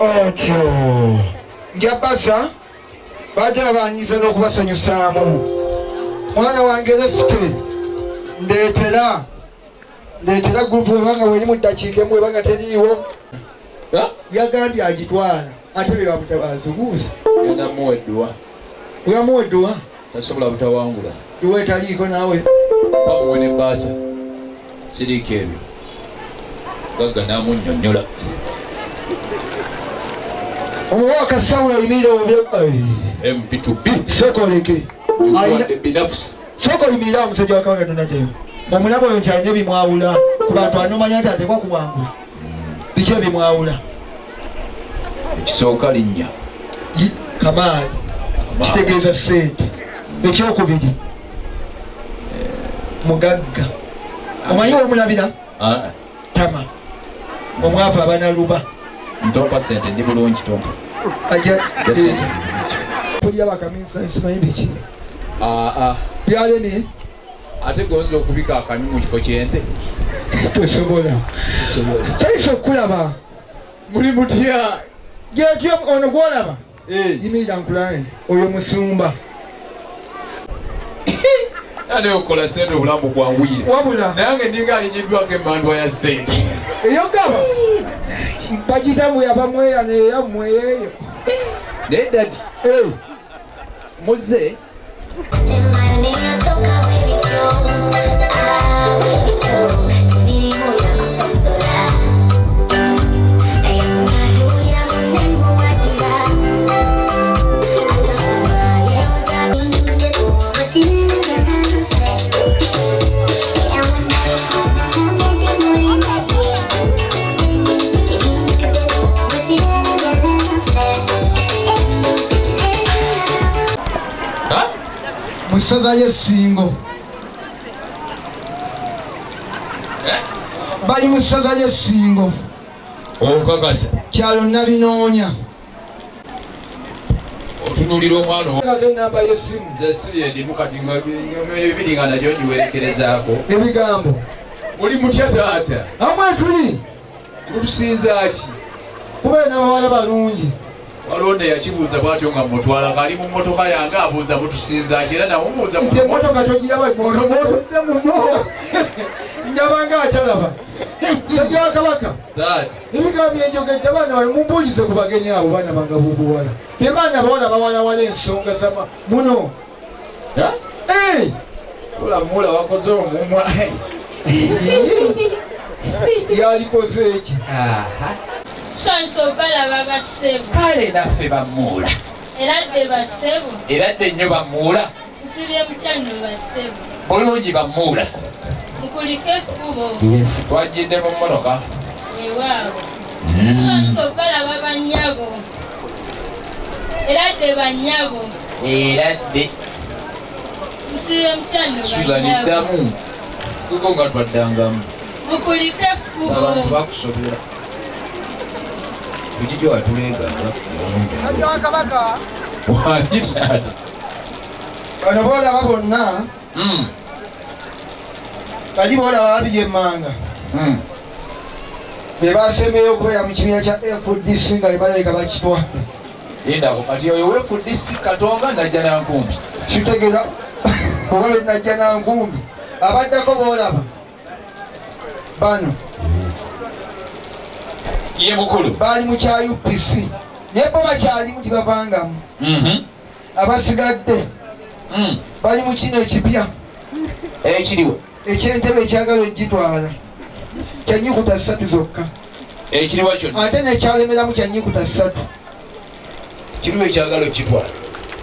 Otyo nja basa bajja banyiza n'okubasanyusaamu. Mwana wange lefute ndeetera ndeetera gurupu webanga weri mu ddakiika emu webanga teriiwo. Yagambye agitwala ate be bamutabaazi obuuza. Genda muwa edduwa. Oyamuwa edduwa? Tasobola butawangula. Dduwa etaliiko naawe. Bamuwe ne bbaasa. Siriiko ebyo. Gagga n'amunnyonnyola. Omubaka Sawulo ayimirira obye. MP2B. Sooka oleke. Binafusi. Sooka oyimirire awo omusajja wa Kabaka tonaddeyo. Omulaba oyo nti alina ebimwawula ku bantu anomanya nti ateekwa kuwangula. Biki ebimwawula? Ekisooka linnya. Kamaali. Kitegeeza ssente. Ekyokubiri mugagga. Omanyi womulabira? Tama. Omwavu abanaluba. Ntompa sente ndi bulungi tompa. Ajja sente. Tulya bakaminsa simanyi biki. Byalemi. Ate gonza okubika akanyu mu kifo ky'ente. Tosobola. Kyayisa okulaba. Muli mutya? Gyetyo ono gw'olaba. Yimirira nkulabe. Oyo musumba. Naye okola sente obulamu bwanguyire. Wabula. Nange ndinga alinyiddwako emmandwa ya sente. Eyo gaba. Bagiyita mbu yava mweya neyo mweyeeyo. Naye dadi. Muze. Mu ssaza ly'e Ssingo. Bali mu ssaza ly'e Ssingo. Okakasa. Kyalo nabinoonya. Otunuulira omwana o- Nga ennamba y'essimu. Nze si yendimu kati nga ebiri nga nagyo ngiwerekerezaako. Ebigambo. Muli mutya taata? Amwe tuli. Mutusinza ki? Kubeera n'abawala balungi. Waliwo ne yakibuuza bw'atyo nga mmutwala ng'ali mu mmotoka yange abuuza mutusinza ki era namubuuza nti emmotoka togiraba otudde mumo ndaba nga atalaba. Musajja wa Kabaka. Ebigambo byenjogedde abaana bano mumbuulize ku bagenyi abo baana bange ab'obuwala. Be baana bawala bawalawala ensonga zama muno. Olamula wakoze omumwa. Yalikoze eki? Tusanyuse obalaba bassebo. Kale naffe bamuula. Era dde bassebo. Era dde nnyo bamuula. Nsibye mutya nno bassebo. Bulungi bamuula. Mukulike ekkubo. Yes. Twajjidde mu mmotoka. Weewaawo. Tusanyuse obalaba bannyabo. Era dde bannyabo. Era dde. Nsibye mutya nno Susan bannyabo. ddamu. Kuko nga twaddangamu. Mukulike ekkubo. Abantu bakusobera. Kujijja watuleeganga. Musajja wa Kabaka. Wangi taata. Bano boolaba bonna. Bali boolaba babiri emmanga. Be basembeyo okubeera mu kibiina kya FDC nga bebalabika bakitwa. Lindako kati oyo we FDC Katonga Najja Nankumbi. Kitegera oba Najja Nankumbi. Abaddako boolaba bano. Ye mukulu. Baali mu kya UPC. Naye bo bakyalimu tebavangamu. Abasigadde bali mu kino ekipya. Ekiriwo. Eky'entebe ekyagala okugitwala. Kya nnyukuta 3 zokka. Ekiriwa kyonna. Ate n'ekyalemeramu kya nnyukuta 3. Kiriwa ekyagala okukitwala.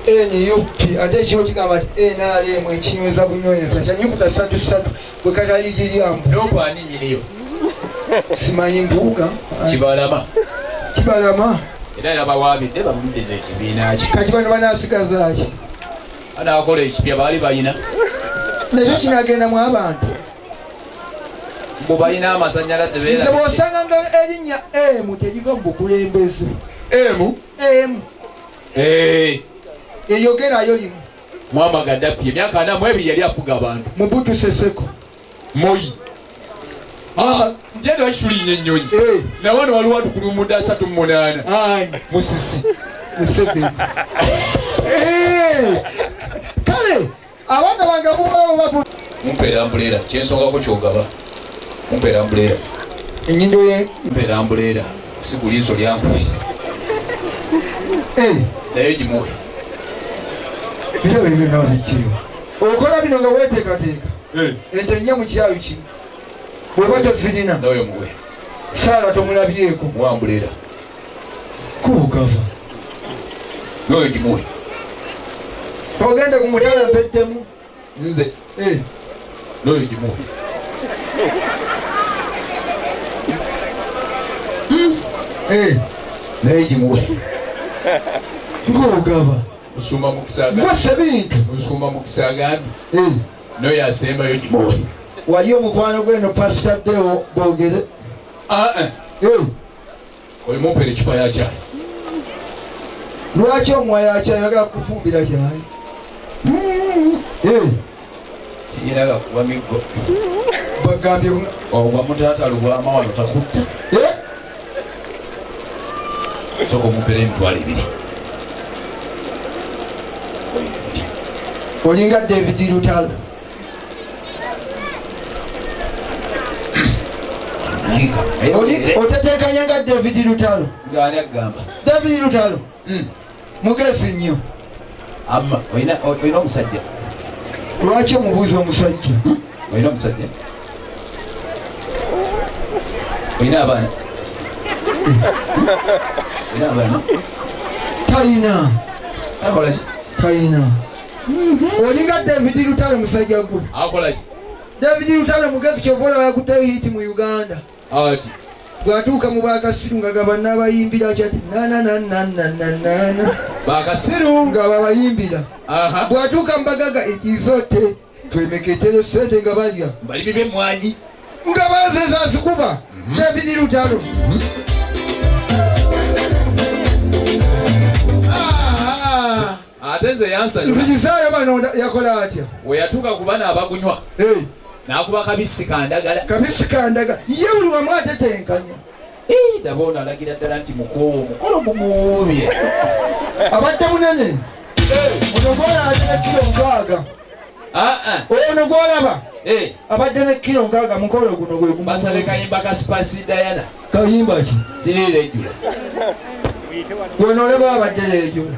NUP ate ekiriwo kigamba nti NRM ekinyweza bunyweza kya nnyukuta 3 3 bwe kataligiryamu. Nup ani nnyiniyo? Simanyi Mpuuga. Kibalama. Kibalama. Era yabawaabidde bamuddize ekibiina kye. Kati bano banaasigaza ki? Anaakola ekipya baali balina. Nakyo kinaagendamu abantu. Mbu balina amasanyalaze. Nze bw'osanga nga erinnya emu teriva mu bukulembeze. Emu? Emu. Eyogerayo limu. Muammar Gaddafi emyaka 42 yali afuga abantu. Mobutu Seseko. Moi. Njenda bakitulinnya ennyonyi. Na wano waliwo atukulumudde 38. Musisi. Museveni. Kale abaana bange bubawo. Mumpeera mbuleera kyensongako kyogaba. Mumpeera mbuleera. Ennyindo ye. Mumpeera mbuleera. Si ku liiso lyankubise. Naye gimuwe. Bino bino byonna babijjeewo. Okola bino nga weeteekateeka. Ente nnya mu kiraalo kimu. Bw'oba tozirina. N'oyo muwe. Saala tomulabyeko. Muwa mbuleera. Kubugava. N'oyo gimuwe. Ogende ku mutala mpeddemu. Nze. N'oyo gimuwe. Naye gimuwe. Ng'ogaba. Musumba mukisa agambye. Gwe Ssebintu. Musumba mukisa agambye. N'oyo asembayo gimuwe. Wali omukwano gw'eno Pasita Deo boogere. Oyo mumpeere eccupa ya caayi. Lwaki omuwa ya caayi? Oyagala kufumbira caayi? Sirina gakuba miggo. Bagambye Ogwa mutaata lubwama wano takutta. Sooka omumpeere 20,000. Olinga David Lutalo. Otetenkanya nga David Lutalo. Ng'ani agamba? David Lutalo. Mugezi nnyo. Amma, olina omusajja? Lwaki omubuuza omusajja? Olina omusajja? Olina abaana? Olina abaana? Talina. Akola ki? Talina. Olinga David Lutalo musajja gwe. Akola ki? David Lutalo mugezi kyova olaba yakutteyo hiti mu Uganda. Ati. Bw'atuuka mu bakasiru nga gaba n'abayimbira kyati na na na na na na na na. Bakasiru nga babayimbira. Bw'atuuka mu bagaga ekizote twemeketere ssente nga balya. Balimi b'emmwanyi. Nga bazeza azikuba. David Lutalo. Ate nze yansanyula. Nzijizaayo bano yakola atya? We yatuuka ku bano abagunywa. N'akuba kabisi kandagala. Kabisi kandagala. Ye buli wamu atetenkanya. Ndaba ono alagira ddala nti mukoowu omukolo gumuwuubye. Abadde munene. Ono gw'olaba abadde ne kiro 6. Ono gw'olaba abadde ne kiro 6 mukolo guno gwe gumu. Basabe kayimba ka Spice Diana. Kayimba ki? Siriira ejjula. Ono olaba abadde leejula.